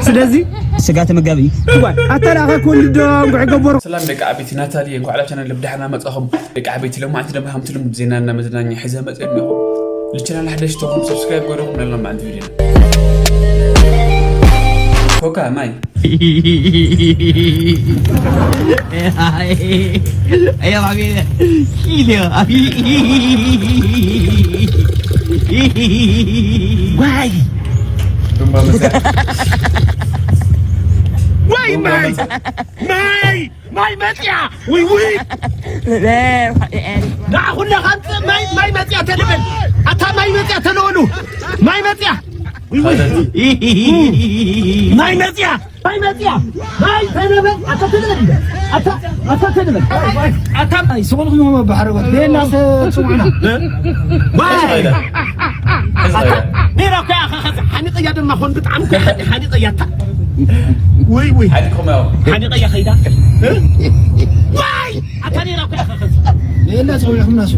ስለዚ ስጋ ተመጋቢ። እዋይ፣ ኣታ ደኣ ከ ኩሉ ዶ እንኳዕ ገበሩ። ሰላም ደቂ ዓበይቲ፣ ናታሊ እንኳዕ ናብ ቻናል ብደሓና መጻኹም። ደቂ ዓበይቲ፣ ሎማዓንቲ ድማ ከምቲ ልሙድ ዜናና መዝናኛ ሒዘ መጽእ ኣለኹ። ንቻናል ሓደሽቲ ተኾኑ ሰብስክራይብ ገይርኩም ንሎማዓንቲ ቪድዮ። ኮካ ማይ። Ayo, Bang. Gila. Why? Why, my? My! My መጽያ! ውይ፣ ውይ! لا، لا، لا. ና፣ ኩና፣ ካምጽእ፣ ማይ፣ ማይ መጽያ ተልበል። ኣታ ማይ መጽያ ተለወሉ። ማይ መጽያ! ውይ፣ ውይ! ማይ መጽያ! ማይ መጽያ! ማይ ተልበል! ኣታ ተልበል! ኣታ፣ ኣታ ተልበል! ኣታ ማይ ስቑልኩም ሆኖ ባሕሪ ወጥ። ቤላ ሰ-፣ ጽውዕና። ዋይ! ኣታ፣ ኔራ እኮ እያ፣ ኸ-፣ ኸ-፣ ሓኒቐያ ድማ ኾን ብጣዕሚ እኮ ሓኒ-፣ ሓኒቐያ ኣታ። ውይ፣ ውይ። ሓኒቕኩም ያው። ሓኒቐያ ኸይዳ። ዋይ! ኣታ ኔራ እኮ እያ፣ ኸ-፣ ኸ-፣ ኔና ጸዊዕኹምና ሱ።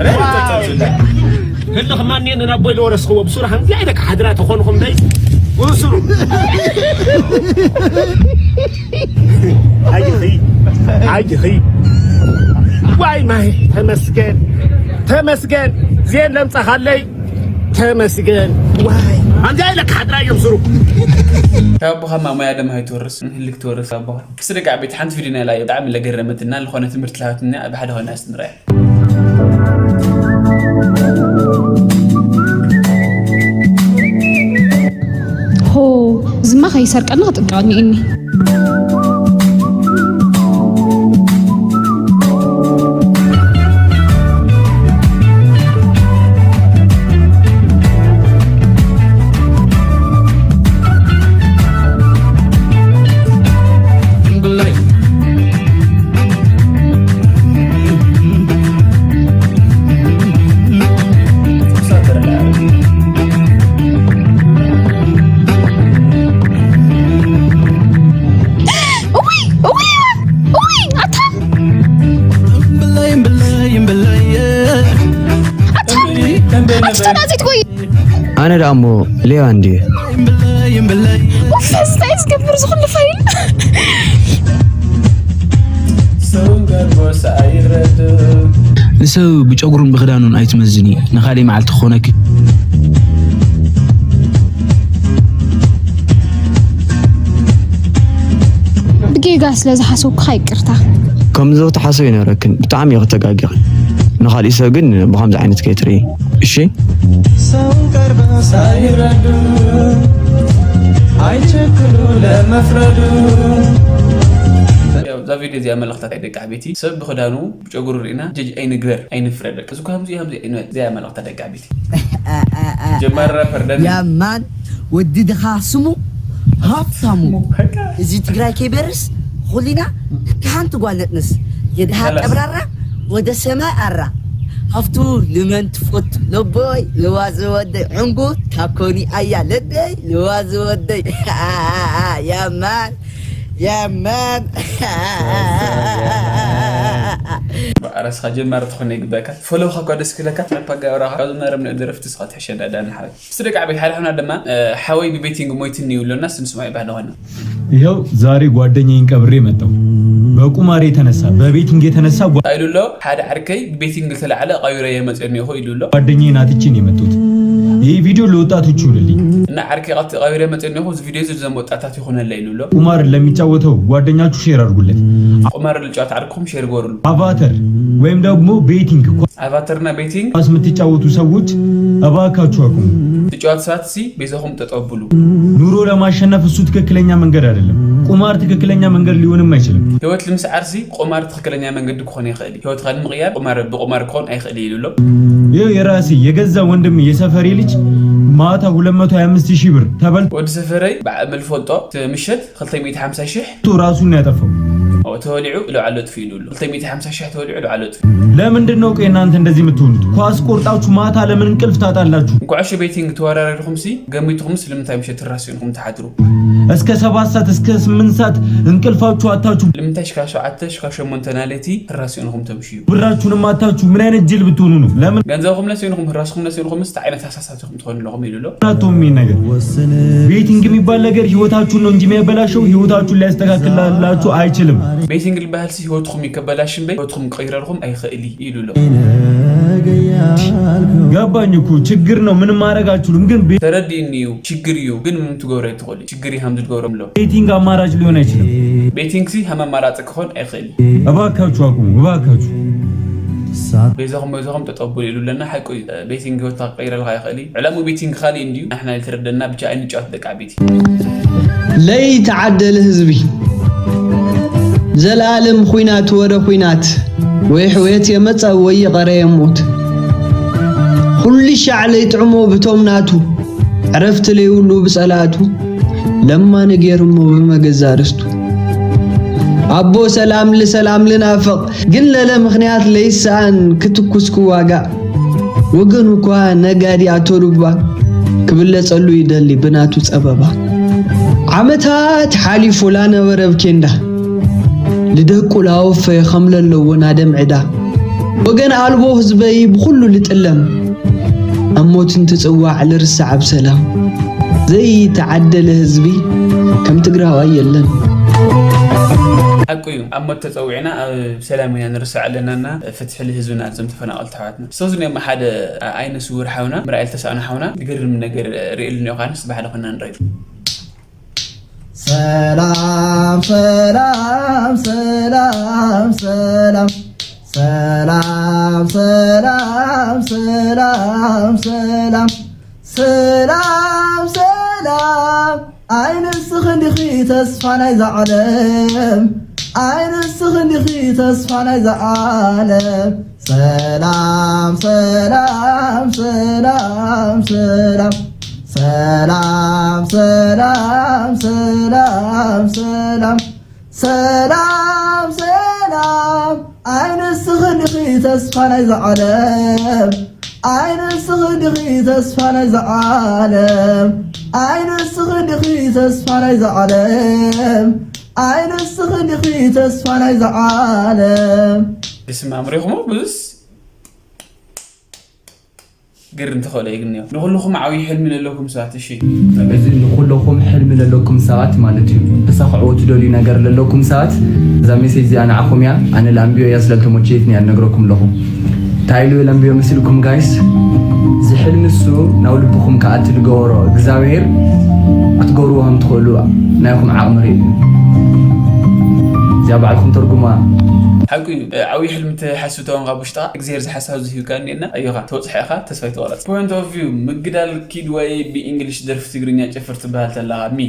ህልኽ ማን ኔና ናብ ቦይ ለወረስኽዎ ብሱራ ሓምዚ ኣይደካ ሓድራ ተኾንኹም ደይ። ብሱሩ። ኣይኺ፣ ኣይኺ። ዋይ ማይ፣ ተመስገን፣ ተመስገን። ዜን ለምጻኻለይ፣ ተመስገን። ዋይ፣ ኣንታ ኢለ ክሓድራ እዮም ሱሩ። ካብ ኣቦኻ ማሞያ ደማ ኣይትወርስ፣ ንህልክ ትወርስ ኣቦኻ። ክስ ደቂ ዓበይቲ ሓንቲ ቪድዮ ናይ ላዮ ብጣዕሚ ለገረመትና፣ ዝኾነ ትምህርቲ ለሃትና፣ ብሓደ ኾይና ኣስትምራያ። ሆ፣ ዝማ ከይሰርቀኒ ክጥንቀቕ እኒኤኒ። እውይ፣ እውይ፣ እውይ፣ ኣታ። ኣታ፣ ኣቲ ተናዚት ወይ። ኣነ ደኣ እሞ ሌባ እንድየ። ኡፍ፣ እንታይ ዝገብር ዝኹሉ ፋይል? ንሰብ ብጨጉሩን ብኽዳኑን ኣይትመዝኒ፣ ንኻልእ መዓልቲ ክኾነኪ። ብጌጋ ስለ ዝሓሰብኩኻ ይቅርታ። ከምዚ ክትሓስቢ ኣይነበረክን። ብጣዕሚ ኢኺ ተጋጊኺ። ንኻልእ ሰብ ግን ብኸምዚ ዓይነት ከይትርኢ። እሺ? ሰው ቀርበስ ኣይረዱ፣ ኣይቸክሉ ለመፍረዱ። ያው እዛ ቪድዮ እዚኣ መልእኽታ ደቂ ዓበይቲ፣ ሰብ ብኽዳኑ ብጨጉሩ ርኢና ጀጅ ኣይንግበር፣ ኣይንፍረድ። በቃ፣ እዚ እኮ ከምዚ እዩ፣ ከምዚ እዩ፣ እዚ እያ መልእኽታ ደቂ ዓበይቲ። ጀማሪ ራፐር ደኒ። ያማን ወዲ ድኻ ስሙ ሃብታሙ። በቃ። እዚ ትግራይ ከይበርስ ኹሊና ሓንቲ ጓል ነጥንስ። የድሃ ቀላስ። ጠብራራ ወደ ሰማይ ኣራ። ሃፍቱ ንመን ትፈቱ ለቦይ፣ ልዋ ዝወደይ ዕንጉት ካኮኒ ኣያ ለደይ፣ ልዋ ዝወደይ። ያማን፣ ያማን። ኣረስኻ ጀማሪ ትኾነ ይግበካ። ፎሎው ኻኳ ደስ ክለካ፣ ትራምፕ ኣጋብራኻ፣ ካብ ዝመረም ደረፍቲ ስኻ ትሕሸ ዳዳ ንሓወይ። እስቲ ደቂ ዓበይቲ ሓደ ሑና ድማ፣ እ፣ ሓወይ ብቤቲንግ ሞይትኒ ይብሎና፣ እስቲ ንስማዕ ይባህል ኾና። ይኸው ዛሬ ጓደኛዬን ቀብሬ መጣሁ። በቁማር የተነሳ፣ በቤቲንግ የተነሳ ጓ- እንታይ ኢሉ ኣሎ? ሓደ ዓርከይ ብቤቲንግ ዝተላዕለ ቀቢረ የመጽእ እኒኹ ኢሉ ኣሎ። ጓደኛዬን አጥቼ ነው የመጣሁት። ይህ ቪዲዮ ለወጣቶች ይሁንልኝ። እና ዓርከይ ቀት-፣ ቀቢረ መጽእ እኒኹ፣ እዚ ቪዲዮ እዚ ዘም ወጣታት ይኹነለ ኢሉ ኣሎ። ቁማር ለሚጫወተው ጓደኛችሁ ሼር አድርጉለት። ቁማር ልጫወት ዓርኩም ሼር ጎርሉ። አቫተር ወይም ደግሞ ቤቲንግ፣ ኳ- ኣቫተርና ቤቲንግ። ኳስ የምትጫወቱ ሰዎች እባካችሁ አቁሙ። ትጫወት ሰባት ሲ ቤዛኹም ጠጠው ብሉ። ኑሮ ለማሸነፍ እሱ ትክክለኛ መንገድ አይደለም። ቁማር ትክክለኛ መንገድ ሊሆንም አይችልም። ህይወት ልምስዓር ሲ ቁማር ትክክለኛ መንገዲ ክኾን ይኽእል እዩ። ህይወትካ ንምቕያር ቁማር ብቁማር ክኾን ኣይኽእል እዩ ኢሉ ኣሎ። ይኸው የራሴ የገዛ ወንድም የሰፈሬ ልጅ ማታ ሁለት መቶ ሃያ አምስት ሺህ ብር ተበልቶ ወዲ ሰፈረይ በዓል መልፎንጦ እቲ ምሸት ክልተ ሚእቲ ሓምሳ ሺሕ ራሱን ያጠፋው። ኦ፣ ተወሊዑ ለውዓሎ ጥፊ ኢሉ ኣሎ። ክልተ ሚእቲ ሓምሳ ሺሕ ተወሊዑ ለውዓሎ ጥፊ። ለምንድን ነው ቆይ እናንተ እንደዚህ የምትሆኑት? ኳስ ቆርጣችሁ ማታ ለምን እንቅልፍ ታጣላችሁ? እንኳዕ እሺ ቤቲንግ ተወራሪድኹም ሲ ገሚትኹም ስለምንታይ ምሸት ትራስዩንኹም ትሓድሩ? እስከ ሰባት ሰዓት እስከ ስምንት ሰዓት እንቅልፋችሁ አታችሁ ልምንታይ ሽካ ሸውዓተ ሽካ ሸሞንተ ናለቲ ህራስ ኢንኹም ተምሽዩ ብራችሁንም አታችሁ ምን አይነት ጅል ብትሆኑ ነው? ለምን ገንዘብኹም ነሲንኹም ህራስኹም ነሲንኹም ስተ ዓይነት ኣሳሳትኹም ትኾኑ ኣለኹም ኢሉ ኣሎ። ናቶም ይሄ ነገር ቤቲንግ የሚባል ነገር ህይወታችሁን ነው እንጂ የሚያበላሸው ህይወታችሁን ሊያስተካክልላችሁ አይችልም። ቤቲንግ ልበሃል ሲ ህይወትኹም ይከበላሽ እምበይ ህይወትኹም ክቕይረልኹም ኣይኽእል እዩ ኢሉ ኣሎ። ገባኝ እኮ ችግር ነው፣ ምንም ማድረግ አትችሉም። ግን ቤ- ተረዲእኒ እዩ ችግር እዩ ግን ምንም ትገብሮ ኣይትኽእሉ ችግር እዩ ሃምዚ ትገብሮም ኣሎ። ቤቲንግ አማራጭ ሊሆን አይችልም። ቤቲንግ ሲ ሃም ኣማራፂ ክኾን ኣይኽእል እዩ። እባካችሁ አቁሙ፣ እባካችሁ። በይዛኹም በይዛኹም ጠጠው በሉ ኢሉ ኣለና ሓቁ እዩ። ቤቲንግ ህይወትካ ክቀይረልካ ይኽእል እዩ። ዕላሙ ቤቲንግ ካልእ እንድዩ ንሕና ዝተረደና ብቻ ኣይንጫወት ደቂ ዓበይቲ። ለይተዓደለ ህዝቢ ዘላለም ኹናት ወረ ኹናት ወይ ሕውየት የመጸ ወይ ይቐረ የሞት ኩሉ ሻዕ ለይጥዕሞ ብቶም ናቱ ዕረፍቲ ለይብሉ ብጸላቱ ለማኒ ገይሩሞ ብመገዛ ርስቱ ኣቦ ሰላም ልሰላም ልናፍቕ ግን ለለ ምኽንያት ለይሰኣን ክትኩስ ክዋጋእ ወገኑ እኳ ነጋዲ ኣቶ ሉባ ክብለጸሉ ይደሊ ብናቱ ጸበባ ዓመታት ሓሊፉ ላነበረ ብኬንዳ ልደቁ ላወፈየ ከም ለለዎ ናደም ዕዳ ወገን ኣልቦ ህዝበይ ብኹሉ ልጥለም ኣብ ሞት እንትጽዋዕ ልርሳዕ ኣብ ሰላም ዘይተዓደለ ህዝቢ ከም ትግራዋይ የለን። ሓቁ እዩ ኣብ ሞት ተፀዊዕና ኣብ ሰላም ኢና ንርሳዕ ኣለናና ፍትሒ ልህዝብና እዞም ተፈናቐልቲ ኣሕዋትና ሰው ዝኒኦም ሓደ ኣይነ ስውር ሓውና ምርኣይ ልተሳእኖ ሓውና ዝገርም ነገር ርእየሉ እኒኦ ከዓ ንስ ባሕሊ ኮና ንርኢ ሰላም ሰላም ሰላም ሰላም ሰላም ሰላም ሰላም ሰላም ሰላም ሰላም ኣይንስኽ እንዲኺ ተስፋ ናይዛ ዓለም ኣይንስኽ እንዲኺ ተስፋ ናይዛ ዓለም ሰላም ሰላም ሰላም ሰላም ሰላም ሰላም ሰላም ሰላም ሰላም ሰላም ኣይንስኽ እንዲኺ ተስፋ ናይዛ ዓለም ኣይንስኽ እንዲኺ ተስፋ ናይዛ ዓለም ኣይንስኽ እንዲኺ ተስፋ ናይዛ ዓለም ኣይንስኽ እንዲኺ ተስፋ ናይዛ ዓለም ስማም ሪኹሞ ብዙስ ግር እንተኸእሎ የግንዮ ንኹልኹም ዓብዪ ሕልሚ ለለኩም ሰባት እሺ እዚ ንኹለኹም ሕልሚ ለለኩም ሰባት ማለት እዩ ተሳኽዕዎ ትደልዩ ነገር ለለኩም ሰባት እዛ ሜሴጅ እዚኣ ንዓኹም እያ ኣነ ላምቢዮ እያ ስለልተመቸየትኒ እያ ነግረኩም ኣለኹ እንታይ ኢሉ ለምቢዮ መሲልኩም ጋይስ እዚ ሕልሚ እሱ ናብ ልብኹም ከኣቲ ልገበሮ እግዚኣብሔር ክትገብርዎ ከም ትኽእሉ ናይኹም ዓቕሚ ርእዩ እዚኣ ባዕልኩም ተርጉማ ሓቁ እዩ ዓብዪ ሕልሚ ትሓስብ ተወንካ ብውሽጥኻ እግዚኣብሔር ዝሓሳብ ዝህብካ እኒኤና ኣዮኻ ተወፅሐ ኢኻ ተስፋ ይተቆረፅ point of view ምግዳል ኪድ ወይ ብእንግሊሽ ደርፊ ትግርኛ ጨፍር ትበሃል ተለኻ ሚ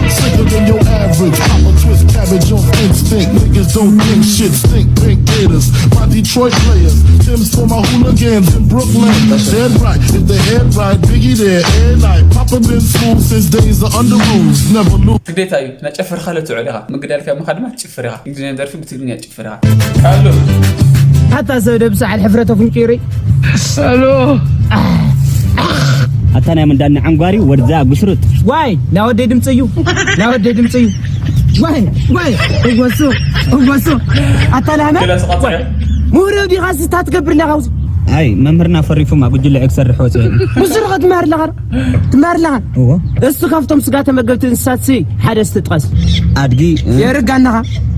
Sicker than your average. I'ma twist cabbage on instinct. Niggas don't think shit. Stink pink gators. My Detroit players. Tim's for my hooligans in Brooklyn. Dead right. If the head right, Biggie there. Air night. Papa been school since days of under rules. Never lose. ግዴታ እዩ ናጨፈርካ ለትውዕል ኢኻ ምግዳልካ ምኻ ድማ ትጭፍር ኢኻ እንግሊዝኛ ደርፊ ብትግርኛ ትጭፍር ኢኻ ኣሎ ሓታ ሰብ ደብሳዓል ሕፍረተ ፍንጭሪ ኣታ ናይ ምንዳኒ ዓንጓሪ ወድዛ ጉስሩጥ ዋይ ናወደይ ድምፂ እዩ ናወደይ ድምፂ እዩ ዋይ ዋይ እወሱ እወሱ ኣታ ላህመ ምሁር ዲኻ ስታ ትገብር ኣለኻ ኣብዚ ኣይ መምህርና ፈሪፉማ ጉጅለ ዕግ ሰርሕ ወፅኡ ምስሩ ክትመሃር ኣለኻ ትመሃር ኣለኻ እሱ ካብቶም ስጋ ተመገብቲ እንስሳት ሲ ሓደ ስትጥቀስ ኣድጊ የርጋ ኣለኻ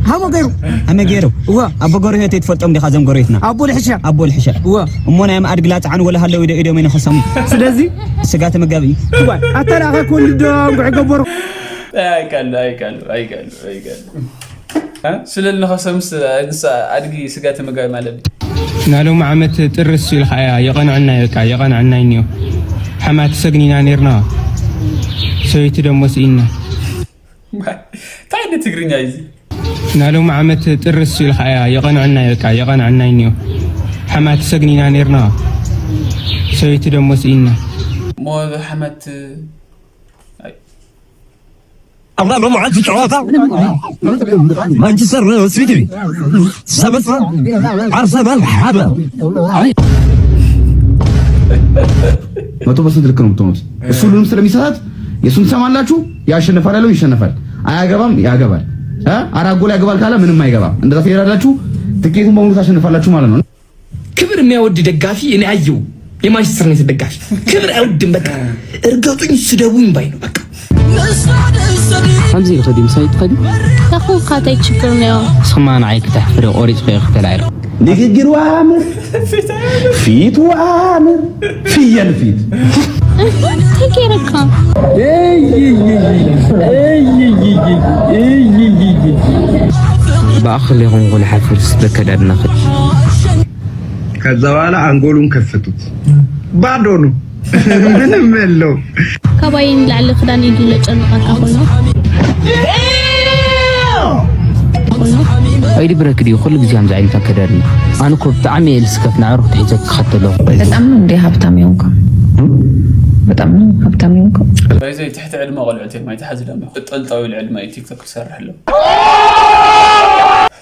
ሃሞ ገይሩ ሃመ ገይሩ እዋ ኣቦ ጎረቤት ትፈልጦም ዲኻ ዘም ጎረቤትና ኣቦ ልሕሻ ኣቦ ልሕሻ እዋ እሞ ናይ ኣድግላ ጸዓን ወላ ሃለዊ ዶ ኢዶም ይነኸሰሙ ስለዚህ ስጋ ተመጋቢ እዩ እዋ ኣታ ላኸ ኩሉ ዶ እንጉዕ ገበሩ ኣይካሉ ኣይካሉ ኣይካሉ ኣይካሉ ስለ ልነኸሰምስ ኣድጊ ስጋ ተመጋቢ ማለት ናሎም ዓመት ጥርስ ኢልካ እያ የቐንዕና ኢልካ የቐንዕና እኒዮ ሓማት ሰግኒና ነርና ሰበይቲ ደሞ ስኢና እንታይ ዓይነት ትግርኛ እዩ ናሎም ዓመት ጥርስ ኢልካ እያ የቐንዕና ኢልካ የቐንዕና እኒዮ ሓማት ሰግኒና ነርና ሰበይቲ ደሞ ስኢና ሞ ሓማት ኣብዛ ሎምዓንቲ ጨዋታ ማንቸስተር ሲቲ ሰለስተ ኣርሰናል ሓደ መቶ ፐርሰንት ልክ ነው የምትሆኑት። እሱ ሁሉንም ስለሚሳሳት የእሱን ትሰማላችሁ። ያሸንፋል ያለው ይሸነፋል፣ አያገባም ያገባል። እ? አራት ጎል ያገባል ካለ ምንም አይገባም። እንደዛ ትሄዳላችሁ፣ ትኬቱን በሙሉ ታሸንፋላችሁ ማለት ነው። ክብር የሚያወድ ደጋፊ እኔ አየው። የማንቸስተር ዩናይትድ ደጋፊ ክብር አይወድም። በቃ እርገጡኝ፣ ስደቡኝ ባይ ነው። በቃ ከምዚ ኢልኺ ድዩ ምሳይ ትኸዲ? ያኹ ካታይ ችግር ነው። ስማ ንዓይ ክተሕፍሪ ቆሪጽ ኸ ክተላዕሪ። ንግግሩ ኣምር፣ ፊቱ ኣምር፣ ፍየል ፊት። ተጌረካ። ብኣኽሊ ይኹን ኩሉ ሓፍር ስለ ከዳድናኺ። ከዛ በኋላ አንጎሉን ከፈቱት። ባዶ ነው። ምንም የለው። ካባይን ላዕሊ ክዳን ኢሉ ለጨንቃካ ኮይኑ። ኣይድብረክ ድዩ ኩሉ ግዜ ከምዚ ዓይነት ኣከዳድና? ኣነ እኮ ብጣዕሚ እየ ልስከፍ ንዕሩኽ ትሒዘ ክኸተሎ። በጣም ነው እንዴ ሀብታም የሆንከው? በጣም ነው ሀብታም የሆንከው? ባይዘይ ትሕቲ ዕድመ ቆልዑት እዮም ኣይትሓዚ ደሞ። ጠልጣዊ ዕድመ እዩ ቲክቶክ ክሰርሕ ኣሎ።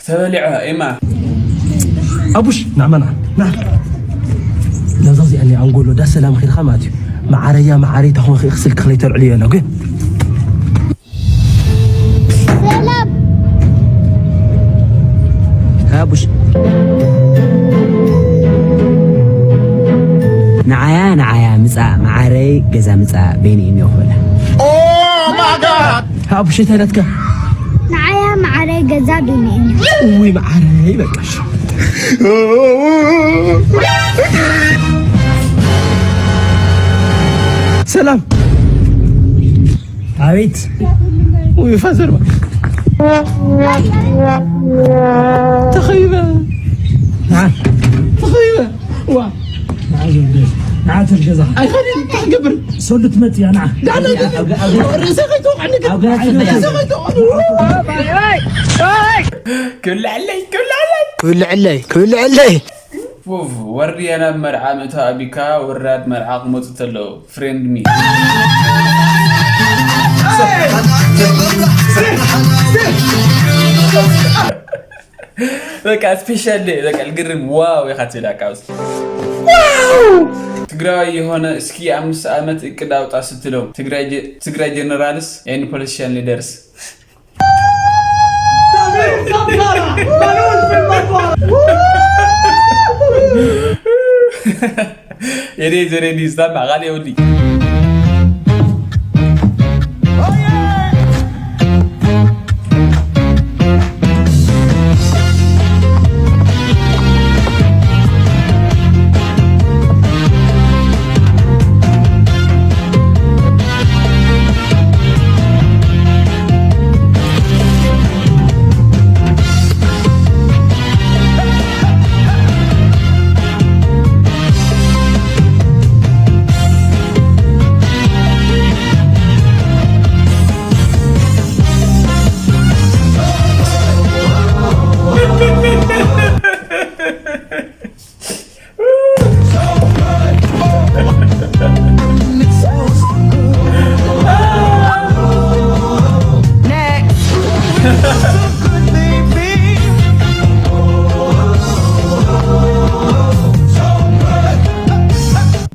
ተበሊዐ ኤማ። ኣቡሽ፣ ና መና፣ ና። ነዛ እዚኣ እኒኣ ኣንጎሎ ዳ ሰላም ኺድካ ማለት እዩ። መዓረያ፣ መዓረይ፣ ተኾንኺ ስልኪ ኸይተልዕልዮ ኣሎ ግን። ሰላም። ኣቡሽ። ንዓያ፣ ንዓያ፣ ምጻእ፣ መዓረይ፣ ገዛ ምጻእ፣ በይኒ እኒኦ ክበላ። ኣቡሽ፣ እንታይ ናትካ? ንዓያ መዓረይ ገዛ ቢኒ። እውይ መዓረይ በቃሽ። ሰላም። ኣቤት። ውይ ፋዘር በቃ። ተኸይበ። ና። ተኸይበ። ዋ። ንዓትር ገዛ። ኣይኸድን፣ እንታይ ክገብር? ሰሉ ትመጽእ እያ፣ ንዓ። ዳ፣ ዳ፣ ዳ፣ ዳ። ርእሰይ ከይትወቕዐኒ ግን። ኣብ ገዛ ርእሰይ ከይትወቕዐኒ። ክብልዐለይ፣ ክብልዐለይ። ክብልዐለይ፣ ክብልዐለይ። ኡፍ፣ ወርድያ ናብ መርዓ ምእታው ኣቢካ፣ ወራድ መርዓ ክመጹ ተለዉ። ፍሬንድ ሚ። በቃ ስፔሻል ዴይ፣ በቃ ልግርም ዋው ኢኻ ትብል ኣቃውስ። ትግራዋይ የሆነ እስኪ አምስት ዓመት እቅድ አውጣ ስትለው ትግራይ ጀ-፣ ትግራይ ጀነራልስ ኤንድ ፖለቲሽያን ሊደርስ። የኔ ዘሬ ዲስታ ማቃል የውሊ።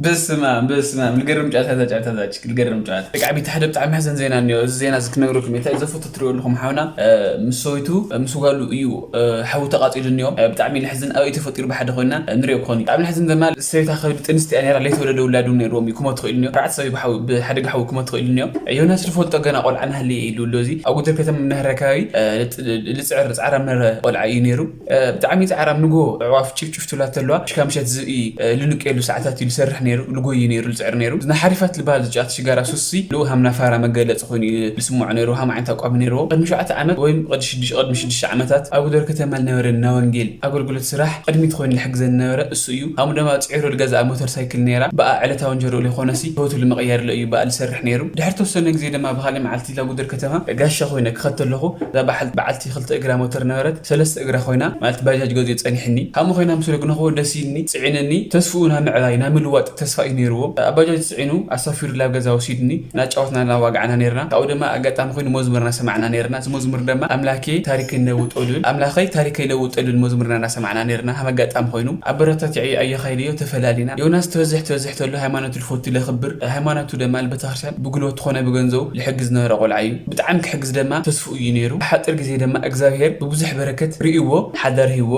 በስመ ኣብ፣ በስመ ኣብ፣ ልገርም ጨዋታ፣ እዛ ጨዋታ፣ እዛ ጭ-፣ ልገርም ጨዋታ። ደቂ ዓበይቲ፣ ሓደ ብጣዕሚ ሓዘን ዜና እኒኦ። እዚ ዜና እዚ ክነግረኩም እየ። እንታይ ዘፈቱ ትሪኦ ኣለኹም ሓውና፣ እ፣ ምስ ሰበይቱ፣ እ፣ ምስ ጓሉ እዩ፣ እ፣ ሓዊ ተቃጺሉ እኒኦ። እ፣ ብጣዕሚ ለሕዝን፣ ኣበይ ተፈጢሩ ብሓደ ኮይና፣ እ፣ ንሪኦ ክኾን እዩ። ብጣዕሚ ለሕዝን ዘማል ሰበይታ ከብዲ ጥንስቲ እያ ነይራ። ለይተወለደ ውላድ እውን ነይርዎም እዩ። ክሞት ትኽእል እኒኦ። ኣርባዕተ ሰብ እዩ ብሓዊ፣ ብሓደጋ ሓዊ ክሞት ትኽእል እኒኦ። ዮናስ ዝፈልጦ ገና ቆልዓ ናህለየ ኢሉ ኣሎ። እዚ ኣብ ጎደር ከተማ መናሃርያ ከባቢ፣ እ፣ ልጥ-፣ ልጽዕር ጻዕራም ነበረ ቆልዓ እዩ ነይሩ። እ፣ ብጣዕሚ ጻዕራም ንግሆ ኣዕዋፍ ጭፍጭፍ ትብላ ተለዋ፣ ሽካ ምሸት ዝብኢ፣ እ፣ ልንቀየሉ ሰዓታት እዩ ዝሰርሕ ነይሩ፣ ልጎይ እዩ ነይሩ፣ ዝጽዕር ነይሩ። እዚ ናይ ሓሪፋት ዝበሃል ዝጫት ሽጋራ ሱስሲ ልኡ ሃምና ፋራ መገለጺ ኮይኑ እዩ ዝስምዖ ነይሩ፣ ሃም ዓይነት ኣቋም ነይርዎ። ቅድሚ ሸውዓተ ዓመት ወይ ቅድሚ ሽዱሽ-፣ ቅድሚ ሽዱሽተ ዓመታት ኣብ ጎደር ከተማ ዝነበረ ናይ ወንጌል ኣገልግሎት ስራሕ ቅድሚት ኮይኑ ዝሕግዘኒ ዝነበረ እሱ እዩ። ሃሙ ደማ ጽዒሩ ዝገዝኣ ሞተር ሳይክል ነይራ። ብኣ ዕለታዊ እንጀርኡ ዘይኮነሲ ህይወቱ ንምቕያር ኢሉ እዩ ብኣ ዝሰርሕ ነይሩ። ድሕሪ ተወሰነ ግዜ ድማ ብኻልእ መዓልቲ እዛ ጎደር ከተማ ጋሻ ኮይነ ክኸድ ተለኹ፣ እዛ በዓል-፣ በዓልቲ ክልተ እግራ ሞተር ነበረት፣ ሰለስተ እግራ ኮይና፣ ማለት ባጃጅ ገዚኡ ጸኒሕኒ። ሃሙ ኮይና ምስ ረግነኽዎ ደስ ኢልኒ፣ ጽዒነኒ፣ ተስፍኡ ናብ ምዕባይ፣ ናብ ምልዋጥ ተስፋ እዩ ነይርዎ። ኣብ ባጃጅ ጽዒኑ ኣሳፊሩ ናብ ገዛ ወሲድኒ። እናጫወትና እናዋጋዕና ነይርና። ካብኡ ድማ ኣጋጣሚ ኮይኑ መዝሙር እናሰማዕና ነይርና። እዚ መዝሙር ድማ ኣምላኬ ታሪከይ ለውጦ ልብል፣ ኣምላኸይ ታሪከይ ለውጦ ልብል መዝሙርና እናሰማዕና ነይርና። ሃም ኣጋጣሚ ኮይኑ ኣበረታቲዐ ኣየኻይደዮ ተፈላሊና። ዮናስ ትበዝሕ ትበዝሕ ተሎ ሃይማኖቱ ልፈቱ ለኽብር፣ ሃይማኖቱ ድማ ልቤተክርስትያን ብጉልበቱ ኾነ ብገንዘቡ ልሕግዝ ዝነበረ ቆልዓ እዩ። ብጣዕሚ ክሕግዝ ድማ ተስፍኡ እዩ ነይሩ። ብሓጥር ግዜ ድማ እግዚኣብሔር ብብዙሕ በረከት ርእይዎ ሓዳር ሂዎ።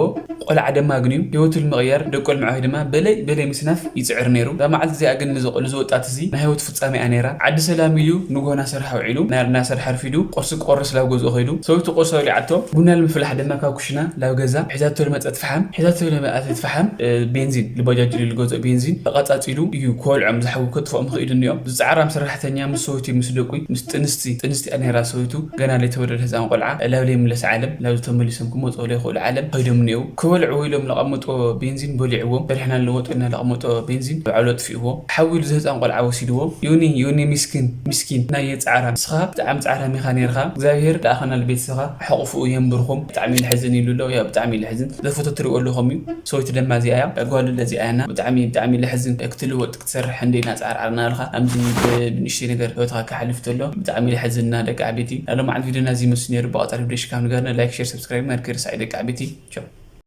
ቆልዓ ድማ ግን እዩ ህይወቱ ልምቕያር ደቆ ልምዕባይ ድማ በለይ በለይ ምስናፍ ይጽዕር ነይሩ። እዛ መዓልቲ እዚኣ ግን ንዚ ንዚ ወጣት እዚ ናይ ህይወቱ ፍጻሜ እያ ነይራ። ዓዲ ሰላም ኢሉ ንጎና ስራሕ ውዒሉ፣ ናይ ርና ስራሕ ኣርፊዱ፣ ቁርሲ ክቆርስ ላብ ገዝኡ ከይዱ፣ ሰበይቱ ቁርሲ ኣብሊዓቶ፣ ቡና ልምፍላሕ ድማ ካብ ኩሽና ላብ ገዛ ሒዛቶ ልመጸት ፈሓም፣ ሒዛቶ ልመጸት ፈሓም፣ እ፣ ቤንዚን፣ ልባጃጅ ኢሉ ልገዝኦ ቤንዚን ተቐጻጺሉ እዩ ክወልዖም ዝሓዊ ከጥፍኦም ክኢሉ እኒኦም። ዝጸዓራም ሰራሕተኛ ምስ ሰበይቱ ምስ ደቁ፣ ምስ ጥንስቲ፣ ጥንስቲ እያ ነይራ ሰበይቱ፣ ገና ለይተወለደ ህፃን ቆልዓ፣ ላብ ለይምለስ ዓለም፣ ላብ ተመሊሶም ክመፁ ለይኽእሉ ዓለም ከይዶም እኒአው። ክበልዕዎ ኢሎም ለቐመጥዎ ቤንዚን በሊዕዎም፣ ሰሪሕና ንለወጦ ኢልና ለቐመጦ ቤንዚን ባዕሉ ኣጥፊእዎ። ሓዊ ኢሉ ዝህፃን ቆልዓ ወሲድዎ። ዮኒ፣ ዮኒ ሚስኪን፣ ሚስኪን፣ ናይ የፃዕራ፣ ንስኻ ብጣዕሚ ፃዕራም ኢኻ ነይርኻ። እግዚኣብሔር ደኣኸና ልቤተሰኻ ሓቑፍኡ የንብርኹም። ብጣዕሚ ልሕዝን ኢሉ ኣሎ። ያው ብጣዕሚ ልሕዝን። ዘፎቶ ትሪእዎ ኣለኹም እዩ። ሰበይቱ ደማ እዚኣ እያ። ጓሉ ለዚኣ እያና። ብጣዕሚ፣ ብጣዕሚ ልሕዝን። ክትልወጥ ክትሰርሕ እንደ ኢና ፃዕርዓርና ኣለኻ። ኣምዚ ብ-፣ ብንእሽተይ ነገር ህይወትኻ ክሓልፍ ተሎ። ብጣዕሚ ልሕዝንና ደቂ ዓበይቲ። ናይ ሎማዓንቲ ቪድዮና እዚ ይመስል ነይሩ። ብቐፃሊ ቪድዮ ሽካም ንገርና። ላይክ፣ ሼር፣ ሰብስክራይብ ማድረግ ከይርሳዕ ደቂ ዓበይቲ። ቻው።